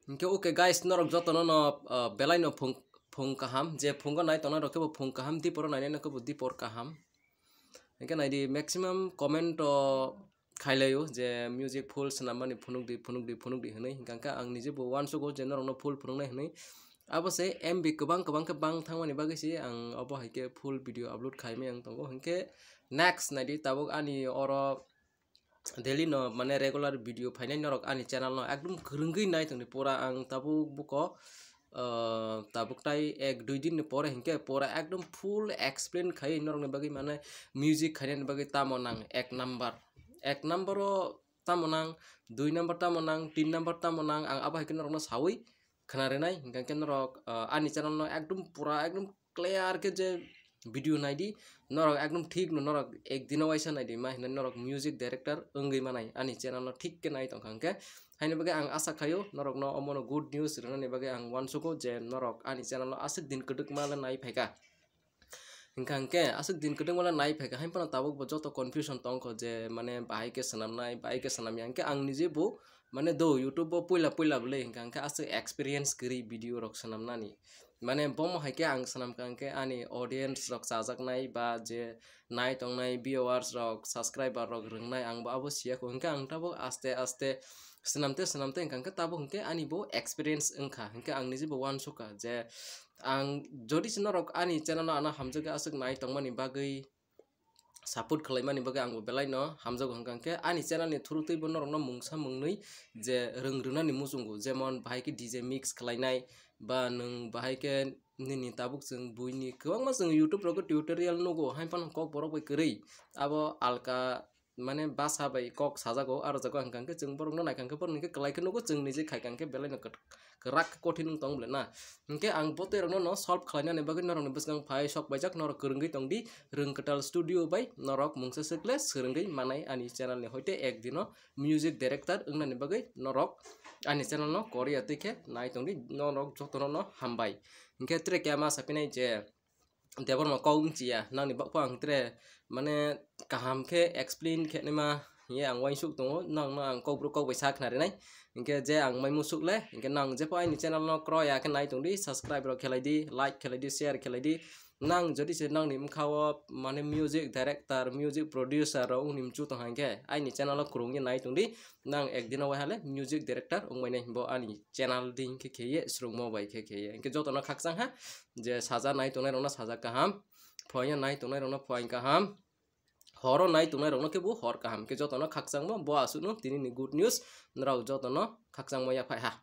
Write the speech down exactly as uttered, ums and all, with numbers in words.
Hinkhe okay guys, norok jotono no, ah, belai no phung, phung kaham, je phungo nai tongnai rok khe bo phung kaham, diporo nainai no khe bo dipor kaham. Hinkhe naidi maximum comment o khailaio je music full swnam mani phunuk di, phunuk di, phunuk di hwnwi. Hinkhe ang nije bo uansugo je norok no full phunuk nai hwnwi. Abo se M B kwbang kwbang khe bang thang mani bagwi se ang obo hai khe full video upload khai maya wng tongo. Hinkhe next naidi tabuk ani oro daily no mane regular video phainai norok ani channel no ekdum kwrwngwi nai tongdi pura ang tabuk buko, ah, tabuk tai ek dui din ni pore hinkhe pura ekdum full explain khai norok ni bagwi mane music khainani bagwi tamo nang ek number, ek number o tamo nang, dui number tamo nang, tin number tamo nang, ang abo hai khe norok no sawi khna rinai, hinkhe norok, ah, ani channel no ekdum pura ekdum clear khe je video naidi, norok ekdum thik no norok ek dino waisa naidi, ma hinwi norok music director wngwi manai ani channel no thik khe nai tongkha hinkhe. Haini bagwi ang asa khaio norok no omo no good news rwnani bagwi ang uansugo je norok ani channel no aswk din kwdwkma le nai phaikha. Hinkha hinkhe aswk din kwdwkma le nai phaikha, hain phano tabuk bo joto confusion tongkho je mane bahai khe swnamnai, bahai khe swnamya, hinkhe ang nije bo mane do YouTube o puila puila bwle hinkha hinkhe aswk experience kwrwi video rok swnamnani. Mane bomo hai khe ang swnamkha hinkhe ani audience rok chajaknai ba je nai tongnai viewers rok, subscriber rok rwngnai, ang bo abo siya kho. Hinkhe ang tabuk aste aste swnamte swnamte hinkha hinkhe tabuk hinkhe ani bo experience wngkha. Hinkhe ang nije bo uansukha je ang jodi se norok ani channel no ano hamjakgwi aswk nai tongmani bagwi, support khlaimani bagwi ang bo belai no hamjago. Hinkha hinkhe ani channel ni through twi bo norok no mungsa mungnwi je rwng rwnani muchungo, jemon bahai khe D J mix khlainai ba nwng bahai khe nini tabuk chwng buini kwbangma chwng YouTube rogo tutorial nugo, hain phano kok borok bai kwrwi abo alka mane basa bai kok sajago, aro jago hinkha hinkhe chwng borok no naikha hinkhe borok ni khe kwlai khe nugo, chwng nije khaikha hinkhe belai no kwt-, kwrak khe kothin wng tong bole na. Hinkhe ang bo tei rok no, no solve khlainani bagwi norok ni bwskang phai sok paijak, norok kwrwngwi tong di, Rwng Kwtal Studio bai norok mungsa swk le swrwngwi manai ani channel ni, hoite ek dino music director wngnani bagwi norok ani channel no Korea twi khe nai tong di, norok joto no, no hambai. Hinkhe tre khe ma sapinai je Debbarma kok wng chiya, nangni bakpha ang tre mane kaham khe explain khe naima ye ang uaingsuk tongo, nang no ang kok bro kok bai sa khna rinai. Hinkhe je ang mai musuk le, hinkhe nang jepho aini channel no kroya khe nai tong di, subscribe rok khelai di, like khelai di, share khelai di. Nang jodi se nangni bwkha o mane music director, music producer rok wngni mchu tong hinkhe aini channel o kwrwngwi nai tong di. Nang ek dino wai hale music director wngmani bo ani channel ding khe kheye, swrwngmo bai khe kheye. Hinkhe jotono khakchang ha je saja nai tongnai rokno saja kaham, phoina nai tongnai rokno phoin kaham, horo nai tongnai rokno khe bo hor kaham. Hinkhe jotono khakchangmo bo aswkno tini ni good news, norok jotono khakchangmo yaphai ha.